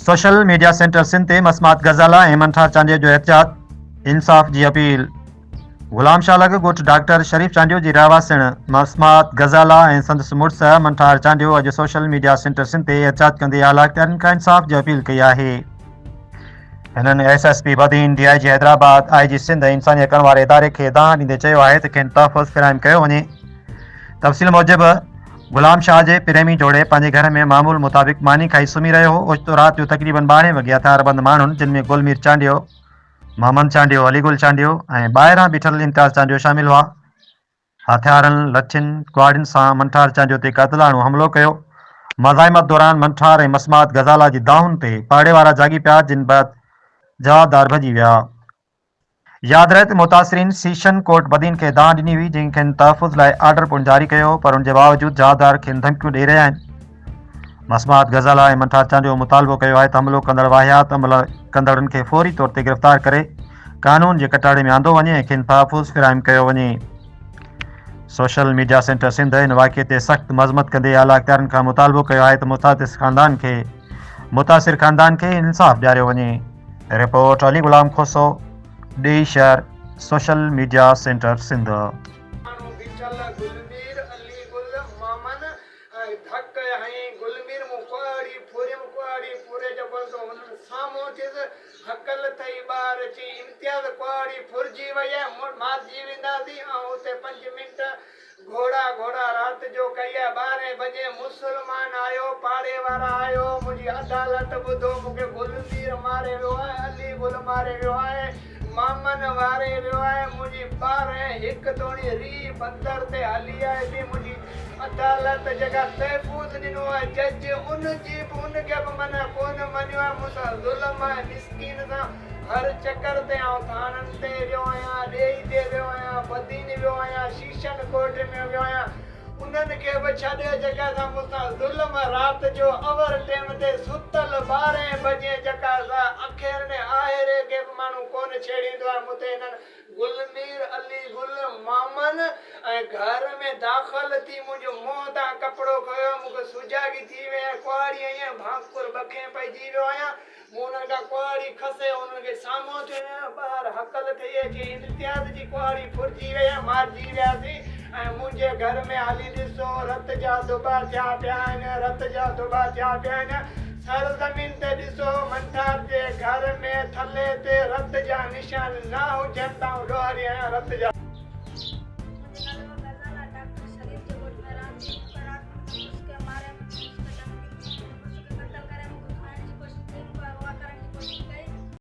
Social media centre Sindh تي مسمات غزالا ۽ منٺار چانڊيو جو احتجاج، انصاف جي اپيل. غلام شاهه لڳ ڳوٺ ڊاڪٽر شريف چانڊيو جي رهواسڻ مسمات غزالا ۽ سندس مڙس منٺار چانڊيو اڄ سوشل ميڊيا سينٽر سنڌ تي احتجاج ڪندي اعليٰ اختيارين کان انصاف جي اپيل ڪئي آهي. هنن S S P Badin, D I G Hyderabad, I G Sindh ۽ انساني حقن واري اداري کي دانهن ڏيندي چيو آهي ته کين تحفظ فراهم ڪيو وڃي. تفصيل موجب غلام شاهه جي پريمي جوڙي پنهنجي گهر ۾ معمول مطابق ماني کائي سمهي رهيو هو، اوچتو رات جو تقريبن ٻارهين وڳي هٿياربند ماڻهن جن ۾ گل مير چانڊيو، محمد چانڊيو، علي گل چانڊيو ۽ ٻاهران بيٺل امتياز چانڊيو شامل هئا، هٿيارن، لٺين، ڪهاڙين سان منٺار چانڊيو تي قاتلاڻو حملو ڪيو، مزاحمت دوران منٺار ۽ مسمات غزالا جي دانهن تي پاڙي وارا جاڳي پيا جن بعد جوابدار ڀڄي ويا. ياد رهي ته متاثرين سيشن ڪورٽ بدين کي دانهن ڏني هئي جنهن کين تحفظ لاء آرڊر پڻ جاري ڪيو هو پر ان جي باوجود جوابدار کين ڌمڪيون ڏئي رهيا آهن. مسمات غزالا ۽ منٺار چانڊيو مطالبو ڪيو آهي ته حملو ڪندڙ واهيات عمل ڪندڙن کي فوري طور تي گرفتار ڪري قانون جي ڪٽهڙي ۾ آندو وڃي ۽ کين تحفظ فراهم ڪيو وڃي. سوشل ميڊيا سينٽر سنڌ ان واقعي تي سخت مذمت ڪندي اعليٰ اختيارين کان مطالبو ڪيو آهي ته متاثر خاندان کي متاثر خاندان کي انصاف ڏياريو وڃي. رپورٽ، علي غلام کوسو، ڏيئي شهر، سوشل ميڊيا سينٽر سنڌ. ماڻهو بيٺل گلمير علي گل مامن ۽ ڌڪ هنئين گلمير مون ڪهاڙي ڦوريم ڪهاڙي ڦوري جبل تو هنن سامهون ٿيس هڪل ٿئي ٻاهر چئين امتياز ڪهاڙي ڦرجي وئي آهي مارجي وينداسين آئون اتي پنج منٽ گهوڙا گهوڙا رات جو ڪئي آ ٻارهين بجي مسلمان آيو پاڙي وارا آيو منهنجي عدالت ٻڌو مونکي گل مير ماري ويو آهي علي گل ماري ويو آهي مامن واري ويو آهي منهنجي ٻارهين هڪ توڻي ري بندر تي هلي آئي سي منهنجي عدالت جيڪا تحفظ ڏنو آهي جج ان جي به ان کي به منع ڪونه مڃيو آهي مون سان ظلم آهي مسڪين سان هر چڪر تي آئون ٿاڻن تي ويو آهيان، ڏيئي تي ويو آهيان، بدين ويو آهيان، شيشن ڪوٽ ۾ ويو آهيان، انهن کي به ڇڏ جيڪا سا مون سان ظلم رات جو اور ٽيم تي ستل ٻارهين بجي جيڪا سا اکير ۾ آهري کي به ماڻهو ڪونه ڇيڙيندو آهي مون تي هنن گل مير علي گل مامن ۽ گهر ۾ داخل ٿي منهنجو منهن تان ڪپڙو کنيو مون کي سجاڳي ٿي وئي ۽ ڪهاڙي هنئين ڀانڪر ٻکين پئجي ويو آهيان. مون انهن کان ڪهاڙي کسي انهن کي سامهون ٿيو آهيان. ٻاهر هڪل ٿئي اچي امتياز جي ڪهاڙي ڦرجي وئي ۽ مارجي وياسين ۽ منهنجي گهر ۾ هلي ڏسو رت جا دٻا ٿيا پيا آهن، رت جا دٻا ٿيا پيا آهن. سرزمين تي ڏسو منٺار جي گهر ۾ ٿلهي تي رت جا نشان نه هجن ته آئون ڏوهاري آهيان رت جا.